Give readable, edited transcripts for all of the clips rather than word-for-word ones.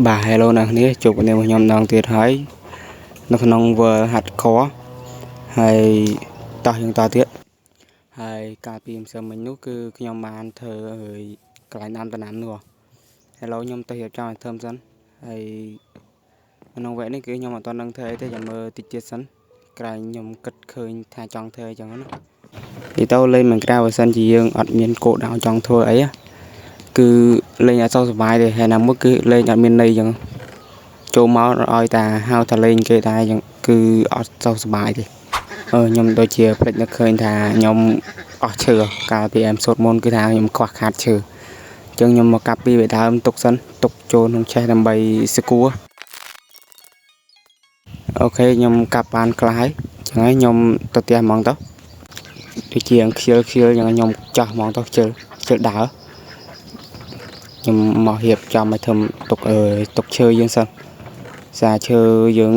បាទ Hello អ្នកគ្នាជួបគ្នាមួយខ្ញុំម្ដងទៀតហើយនៅក្នុង World Hardcore ហើយតោះយើងតទៀតហើយកាលពីម្សិលមិញនោះគឺខ្ញុំបានធ្វើហើយកន្លែងដាំដំណាំនោះ Hello ខ្ញុំទៅរៀបចំឲ្យធ្វើសិនហើយក្នុងវគ្គនេះគឺខ្ញុំអត់ទាន់ដឹងធ្វើអីទេចាំមើលតិចទៀតសិនក្រែងខ្ញុំគិតឃើញថាចង់ធ្វើអីចឹងណានិយាយទៅលេងមិនក្រៅបើសិនជាយើងអត់មានគោលដៅចង់ធ្វើអីគឺលេងអត់សូវសប្បាយទេហើយណាមួយគឺលេងអត់មានន័យចឹងចូលមកឲ្យតាហៅថាលេងគេដែរចឹងគឺអត់សូវសប្បាយទេខ្ញុំដូចជាភ្លេចនឹកឃើញថាខ្ញុំអស់ឈើកាលពីអែមសូតមុនគឺថាខ្ញុំខ្វះខាតឈើអញ្ចឹងខ្ញុំមកកាប់ពីបេដើមទុកសិនទុកចូលក្នុងឆេះដើម្បីសគួរអូខេខ្ញុំកាប់បានខ្លះហើយចឹងហើយខ្ញុំទៅផ្ទះហ្មងទៅដូចជាខ្ជិលខ្ជិលចឹងខ្ញុំចោះហ្មងទៅខ្ជិលខ្ជិលដើរខ្ញុំមករៀបចំឲ្យធ្វើទុកទុកឈើយើងសិនសាឈើយើង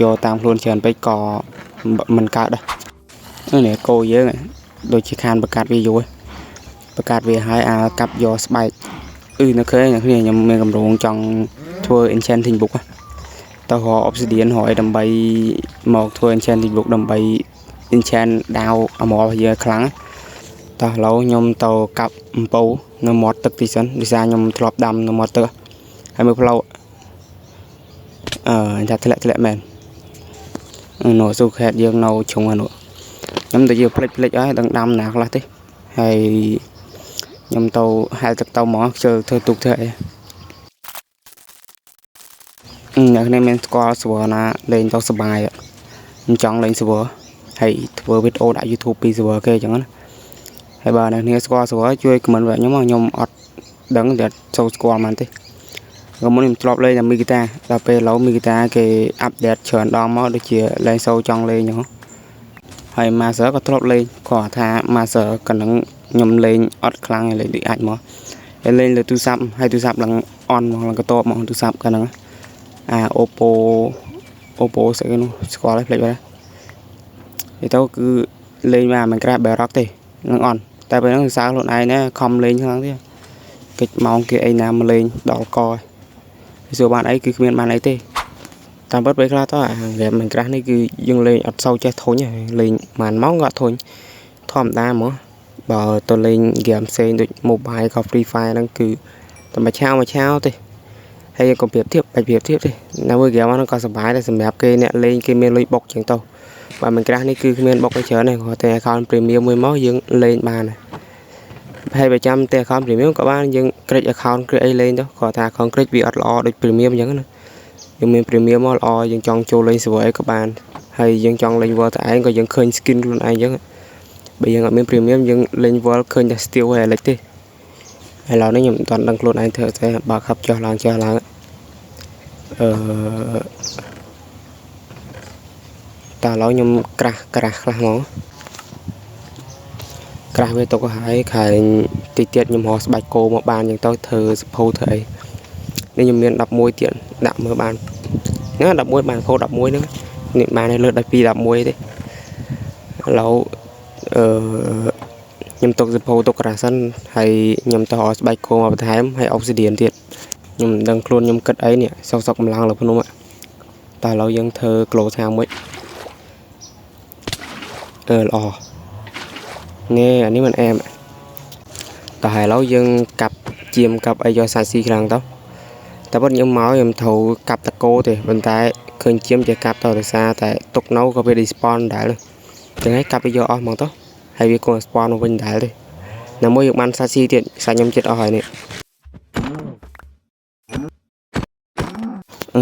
យកតាមខ្លួនច្រើនពេកក៏មិនកើតដែរនេះគោយើងដូចជាខានបង្កាត់វាយូរបង្កាត់វាហើយអាកាប់យកស្បែកនៅឃើញអ្នកគ្នាខ្ញុំមានកម្រងចង់ធ្វើ enchanting book ទៅរក obsidian រកអីដើម្បីមកធ្វើ enchanting book ដើម្បី enchant ដាវអមរយើងខ្លាំងតោះឥឡូវខ្ញុំទៅកាប់អំពៅនៅមាត់ទឹកទីសិនដោយសារខ្ញុំធ្លាប់ដាំនៅមាត់ទឹកហើយមើលផ្លូវថាធ្លាក់មែននោះស៊ូខេតយើងនៅជ្រុងនោះខ្ញុំទៅជាភ្លេចហើយដឹងដាំណាខ្លះទេហើយខ្ញុំទៅហែលទឹកទៅមកខ្ជិលធ្វើទូកធ្វើអីអ្នកនេះមានស្គាល់ server ណាលេងទៅសប្បាយខ្ញុំចង់លេង server ហើយធ្វើវីដេអូដាក់ YouTube ពី server គេអញ្ចឹងណាហើយបើអ្នកនេះស្គាល់ server ជួយ comment ប្រាប់ខ្ញុំខ្ញុំអត់ដឹងតែចូលស្គាល់បានទេក៏មុនខ្ញុំធ្លាប់លេងតែមីហ្គីតាដល់ពេលឥឡូវមីហ្គីតាគេអាប់ដេតច្រើនដងមកដូចជាលេងសូវចង់លេងអញ្ចឹងហើយ Master ក៏ធ្លាប់លេងគាត់ថា Master ក៏នឹងខ្ញុំលេងអត់ខ្លាំងលេងដូចអាចមកហើយលេងលើទូរស័ព្ទហើយទូរស័ព្ទឡើងអន់មកឡើងកតបមកទូរស័ព្ទកាលហ្នឹងអា Oppo ស្អីគេនោះស្គាល់ហើយភ្លេចបាត់ហើយទៅគឺលេងមកមិនក្រាស់ Bedrock ទេនឹងអន់តែពេលហ្នឹងសរសើរខ្លួនឯងណាខំលេងខ្លាំងទៀតកិច្ចម៉ោងគេអីណាមកលេងដល់កហើយសួរបានអីគឺគ្មានបានអីទេតាមពិតពេលខ្លះទៅអាហ្គេមមិនក្រាស់នេះគឺយើងលេងអត់សូវចេះធុញលេងប៉ុន្មានម៉ោងក៏អត់ធុញធម្មតាហ្មងបើទៅលេងហ្គេមផ្សេងដូច Mobile ក៏ Free Fire ហ្នឹងគឺតែមួយឆាវទេហើយកុំប្រៀបធៀបបាច់ប្រៀបធៀបទេនៅមួយហ្គេមហ្នឹងក៏សប្បាយដែរសម្រាប់គេអ្នកលេងគេមានលុយបុកចឹងទៅបើមិនក្រាស់នេះគឺគ្មានបុកអីច្រើនទេគ្រាន់តែ account premium មួយមកយើងលេងបានហើយបើចាំតែ account premium ក៏បានយើងក្រិច account ក្រិចអីលេងទៅគ្រាន់តែ account ក្រិចវាអត់ល្អដូច premium អញ្ចឹងណាយើងមាន premium មកល្អយើងចង់ចូលលេង server អីក៏បានហើយយើងចង់លេង world តែឯងក៏យើងឃើញ skin ខ្លួនឯងអញ្ចឹងបើយើងអត់មាន premium យើងលេង world ឃើញតែ steel ហើយ Alex ទេឥឡូវនេះខ្ញុំមិនទាន់ដឹងខ្លួនឯងធ្វើទេបើខាប់ចុះឡើងចុះឡើងតើឥឡូវខ្ញុំក្រាស់ខ្លះមកក្រាស់វាទុកហើយខែតិចទៀតខ្ញុំរកស្បែកគោមកបានអញ្ចឹងទៅធ្វើសភៅធ្វើអីនេះខ្ញុំមាន11ទៀតដាក់មើលបានណា11បានខោ11ហ្នឹងនេះបានឲ្យលើដល់2 11ទេឥឡូវខ្ញុំទុកសភៅទុកក្រាស់សិនហើយខ្ញុំទៅរកស្បែកគោមកបន្ថែមហើយ obsidian ទៀតខ្ញុំមិនដឹងខ្លួនខ្ញុំគិតអីនេះសុកកម្លាំងលើភ្នំតែឥឡូវយើងធ្វើក្លូថាមួយល្អនេះអានេះមិនអែមតែឥឡូវយើងកាប់ជាមកាប់អីយកសាច់ស៊ីខ្លាំងទៅតែប៉ុតខ្ញុំមកខ្ញុំត្រូវកាប់តកោទេប៉ុន្តែឃើញជាមចេះកាប់ទៅដោយសារតែទុកនៅក៏វា respawn ដែរចឹងហើយកាប់វាយកអស់ហ្មងទៅហើយវាគង់ spawn មកវិញដែរទេណាមួយយើងបានសាច់ស៊ីទៀតសាច់ខ្ញុំចិត្តអស់ហើយនេះ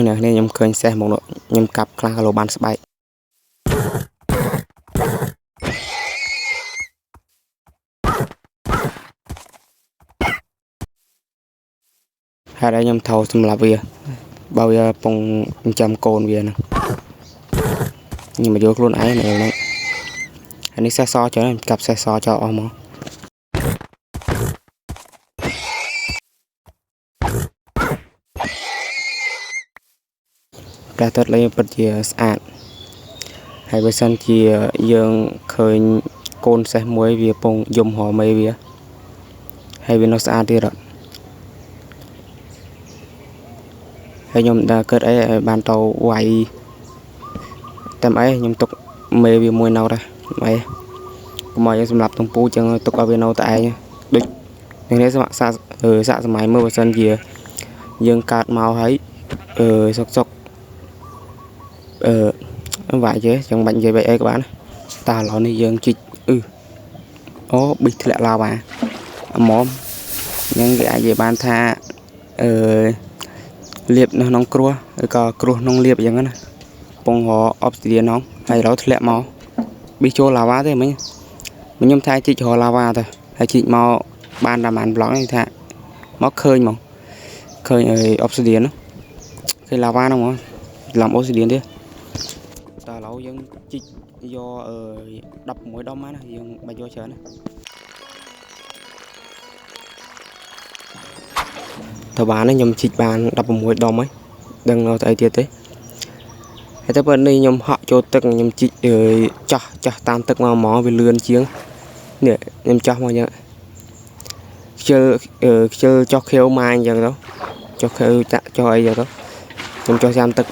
អ្នកនេះខ្ញុំឃើញសេះមកនោះខ្ញុំកាប់ខ្លះក៏លោបានស្បែកហើយខ្ញុំថោសម្រាប់វាបើវាពងចិញ្ចឹមកូនវាហ្នឹងខ្ញុំមកយកខ្លួនឯងនៅហ្នឹងហើយនេះសេះសច្រើនកាប់សេះសចោលអស់មកព្រះទឹកលេងពិតជាស្អាតហើយបើសិនជាយើងឃើញកូនសេះមួយវាពងយំរមេវាហើយវានៅស្អាតទៀត ហើយខ្ញុំដើរកើតអីឲ្យបានទៅវាយតាមអីខ្ញុំទុកមេវាមួយនៅដែរអីកុំឲ្យយើងសម្លាប់ទំពូចឹងទុកឲ្យវានៅតែឯងដូចនេះសាក់សាក់សម័យមើលបើសិនជាយើងកើតមកហើយអឺសុកសុកអឺវាយទេចឹងបាច់និយាយបែបអីក៏បានតើឥឡូវនេះយើងជីកអឺអូប៊ីសធ្លាក់ឡាវ៉ាអមមអញ្ចឹងគេអាចនិយាយបានថាអឺលៀបនៅក្នុងគ្រោះឬក៏គ្រោះក្នុងលៀបអញ្ចឹងណាពងរ obsidian ហ្នឹងហើយឥឡូវធ្លាក់មកប៊ីសចូលឡាវ៉ាទេមិញខ្ញុំថាជីករឡាវ៉ាទៅហើយជីកមកបានតែប្រហែលប្លង់នេះថាមកឃើញហ្មងឃើញអី obsidian ឃើញឡាវ៉ាហ្នឹងហ្មងឡំ obsidian ទៀតតើឥឡូវយើងជីកយកអឺ16ដុំណាយើងបាច់យកច្រើនណាតើបានខ្ញុំជីកបាន16ដុំហើយដឹងនៅស្អីទៀតទេហើយទៅពេលនេះខ្ញុំហក់ចូលទឹកខ្ញុំជីកចោះចោះតាមទឹកមកហ្មងវាលឿនជាងនេះខ្ញុំចោះមកអញ្ចឹងខ្ជិលខ្ជិលចោះខៀវម៉ាអញ្ចឹងទៅចោះខៀវចាក់ចោះអីចឹងទៅខ្ញុំចោះតាមទឹក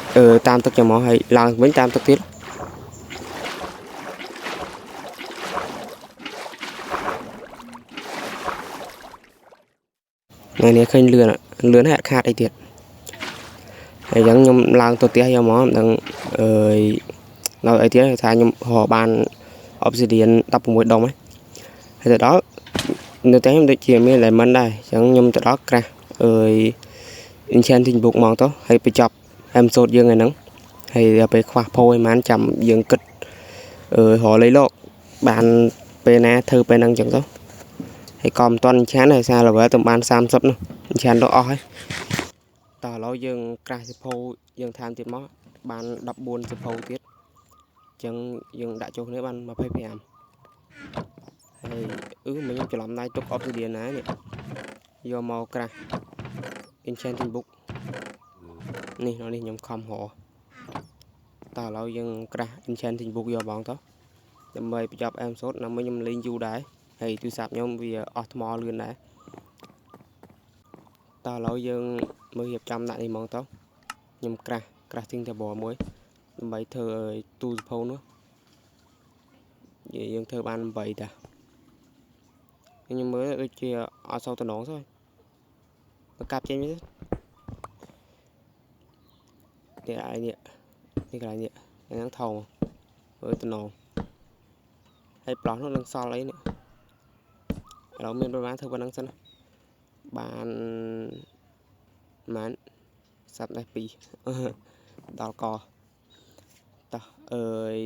តាមទឹកចឹងហ្មងហើយឡើងវិញតាមទឹកទៀតថ្ងៃនេះឃើញលឿនលឿនហើយអត់ខាតអីទៀតហើយអញ្ចឹងខ្ញុំឡើងទៅផ្ទះយកមកមិនដឹងអើយនៅអីទៀតថាខ្ញុំរកបាន obsidian 16ដុំហើយទៅដល់នៅផ្ទះខ្ញុំដូចជាមាន lemon ដែរអញ្ចឹងខ្ញុំទៅដល់ក្រាស់អើយ enchanting book ហ្មងទៅហើយបញ្ចប់ episode យើងថ្ងៃហ្នឹងហើយដល់ពេលខ្វះផូឯម៉ានចាំយើងគិតអឺរកលៃលោកបានពេលណាធ្វើពេលហ្នឹងអញ្ចឹងទៅហើយក៏មិនទាន់ enchant ហើយសារ level ទៅបាន30នោះ enchant ទៅអស់ហើយតោះឥឡូវយើងក្រាស់សិភៅយើងថែមទៀតមកបាន14សិភៅទៀតអញ្ចឹងយើងដាក់ចូលគ្នាបាន25ហើយអឺមកខ្ញុំច្រឡំដៃទុក obsidian ណានេះយកមកក្រាស់ enchanting book នេះនៅនេះខ្ញុំខំរកតើឥឡូវយើងក្រាស់ enchanting book យកបងទៅដើម្បីបញ្ចប់ episode ណាមួយខ្ញុំលេងយូរដែរហើយទូរស័ព្ទខ្ញុំវាអស់ថ្មលឿនដែរតើឥឡូវយើងមើលរៀបចំដាក់នេះហ្មងទៅខ្ញុំក្រាស់ crafting table មួយដើម្បីធ្វើឲ្យទូសភៅនោះយើងធ្វើបាន8តាខ្ញុំមើលដូចជាអត់សូវតំណងសោះមកកាប់ចេញវិញនេះឯនេះនេះកន្លែងនេះហ្នឹងថងមើលតំណងហើយប្លោះនោះនឹងសល់អីនេះឥឡូវមានប្រហែលធ្វើប៉ុណ្ណឹងសិនបានប្រហែលសាប់នេះ2ដល់កតោះអើយ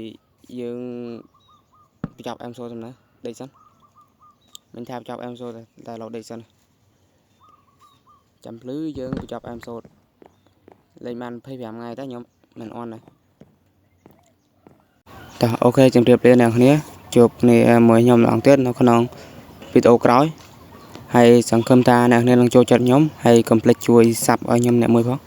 យើងបញ្ចប់ episode សិនណាដេកសិនមិនថាបញ្ចប់ episode តែឡូវដេកសិនចាំភ្លឺយើងបញ្ចប់ episode លេងបាន25ថ្ងៃតែខ្ញុំមិនអន់ណាតោះ OK ជម្រាបលាអ្នកគ្នាជួបគ្នាមួយខ្ញុំម្ដងទៀតនៅក្នុងវីដេអូក្រោយហើយសង្ឃឹមថាអ្នកគ្នានឹងចូលចិត្តខ្ញុំហើយកុំភ្លេចជួយ sub ឲ្យខ្ញុំអ្នកមួយផង